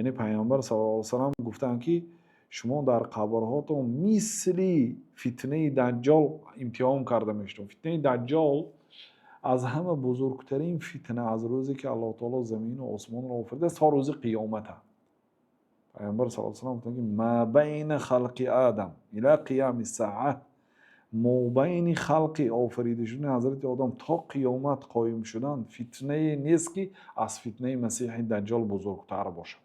Яъне Пайғамбар саллаллоҳу алайҳи васаллам гуфтанд, ки шумо дар қабрҳотон мисли фитнаи Даҷҷол имтиҳон карда мешудед. Фитнаи Даҷҷол аз ҳама бузургтарин фитна аз рӯзе, ки Аллоҳ таоло замину осмонро офаридааст, то рӯзи қиёмата. Пайғамбар саллаллоҳу алайҳи васаллам гуфтанд, ки ма байна халқи Адам ила қиями саа, мобайни халқи офарида шудани ҳазрати Одам то қиёмат қоим шудан фитнае нест, ки аз фитнаи Масеҳи Даҷҷол бузургтар бошад.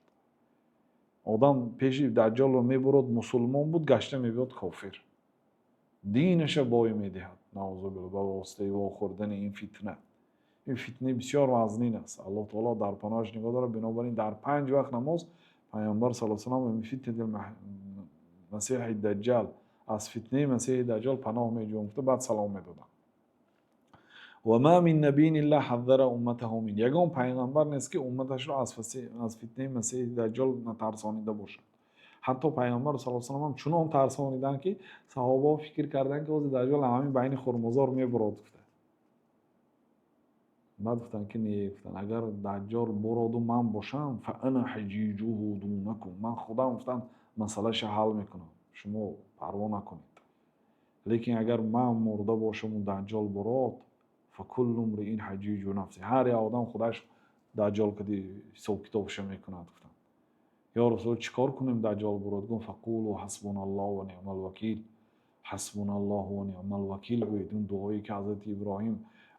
Одам пеши Даҷҷолро мебурад, мусулмон буд, гашта мебиёд, кофир, динаша бой медиҳад, наузубилла, ба воситаи вохӯрдани ин фитна. Ин фитнаи бисёр вазнин аст, Аллоҳ таоло дар паноҳаш нигоҳ дорад. Бинобар ин дар панҷ вақт намоз Пайғамбар саллаллоҳу алайҳи васаллам фитнати Масеҳи Даҷҷал, аз фитнаи Масеҳи Даҷҷол паноҳ меҷӯям гуфта, баъд салом медоданд. Ва ма мин набийин илла ҳаззара умматаҳу мин, ягон пайғамбар нест, ки умматашро аз фитнаи Масеҳи Даҷҷол натарсонида бошад. Ҳатто Пайғамбар саллаллоҳу алайҳи васаллам чунон тарсониданд, ки саҳобаҳо фикр карданд, ки ҳозир Даҷҷол ҳамин байни хурмозор мебурод гуфта. Баъд гуфтанд, ки не, гуфтанд, агар Даҷҷол буроду ман бошам, фа ана ҳаҷиҷуҳу дунакум, ман худам, гуфтанд, масъалаша ҳал мекунам, шумо парво накунед. Лекин агар ман мурда бошаму Даҷҷол бурод, факуллу мриин ҳаҷиҷу нафси, ҳар як одам худаш Даҷҷол кади ҳисобкитобша мекунад, гуфтанд. Ё Расул, чӣ кор кунем, Даҷҷол бурод? Гуфт: фақулу ҳасбуналлоҳу ва ниъмал вакил, ҳасбуналлоҳу ва ниъмал вакил гӯед. Он дуое, ки ҳазрати Иброҳим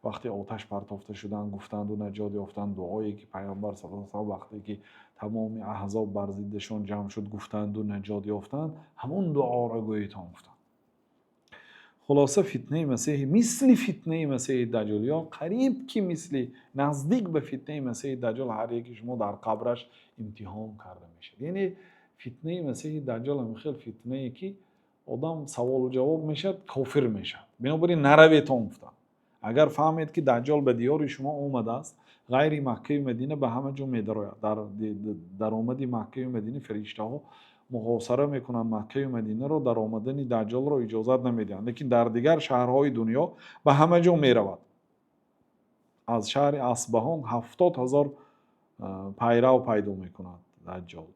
вақте оташ партофта шуданд, гуфтанду наҷот ёфтанд, дуое, ки Пайғамбар саллаллоҳу алайҳи васаллам вақте ки тамоми аҳзоб бар зиддашон ҷамъ шуд, гуфтанду наҷот ёфтанд, ҳамон дуоро гӯедтон, гуфтанд. Хулоса, фитнаи Масеҳи, мисли фитнаи Масеҳи Даҷҷол ё қариб ки мисли, наздик ба фитнаи Масеҳи Даҷҷол ҳар яке шумо дар қабраш имтиҳон карда мешавад. Яъне фитнаи Масеҳи Даҷҷол ҳамин хел фитнае, ки одам саволу ҷавоб мешавад, кофир мешавад. Бинобар ин нараветон, гуфтанд. Агар фаҳмед, ки Даҷҷол ба диёри шумо омадааст, ғайри Маккаю Мадина ба ҳама ҷо медарояд. Дар даромади Маккаю Мадина фариштаҳо муҳосара мекунанд Маккаю Мадинаро, даромадани Даҷҷолро иҷозат намедиҳанд. Лекин дар дигар шаҳрҳои дунё ба ҳама ҷо меравад. Аз шаҳри Асбаҳон 70 000 пайрав пайдо мекунад Даҷҷол.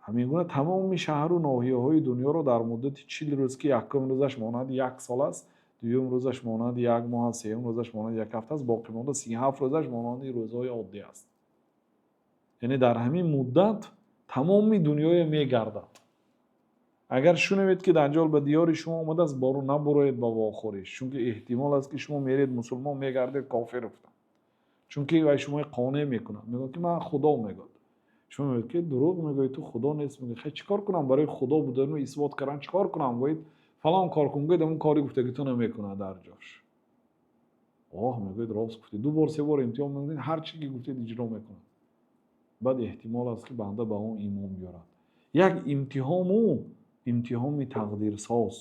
Ҳамин гуна тамоми шаҳру ноҳияҳои дунёро дар муддати 40 рӯз, ки якум рӯзаш монанди як сол аст, дуюм рӯзаш монанди як моҳ аст, сеюм рӯзаш монанди як ҳафта аст, боқӣ монда 37 рӯзаш монанди рӯзҳои оддӣ аст. Яъне дар ҳамин муддат тамоми дунёя мегардад. Агар шунавед, ки Даҷҷол ба диёри шумо омадааст, бору набуроед ба вохӯриш, чунки эҳтимол аст, ки шумо меред, мусулмон, мегардед, кофир, гуфтанд. Чунки вай шумои қонеъ мекунад, мегӯяд, ки ман Худо, мегӯяд. Шумо мегӯед, ки дурӯғ мегӯед, ту Худо нест. Мегӯяд: хай, чӣ кор кунам барои Худо будану исбот кардан, чӣ кор кунам? Гӯед: фалон кор кун. Гӯед, ҳамон кори гуфтагиту намекунад дар ҷош. Оҳ, мегӯед, рост гуфтед. Ду бор, се бор имтиҳон мекунед, ҳар чӣ ки гуфтед, иҷро мекунад. Баъд эҳтимол аст, ки банда ба он имон биёрад. Як имтиҳону имтиҳони тақдирсоз: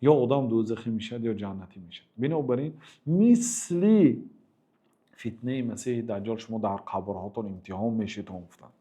ё одам дӯзахӣ мешавад, ё ҷаннатӣ мешавад. Бинобар ин мисли фитнаи Масеҳи Даҷҷол шумо дар қабрҳотон имтиҳон мешедон, гуфтанд.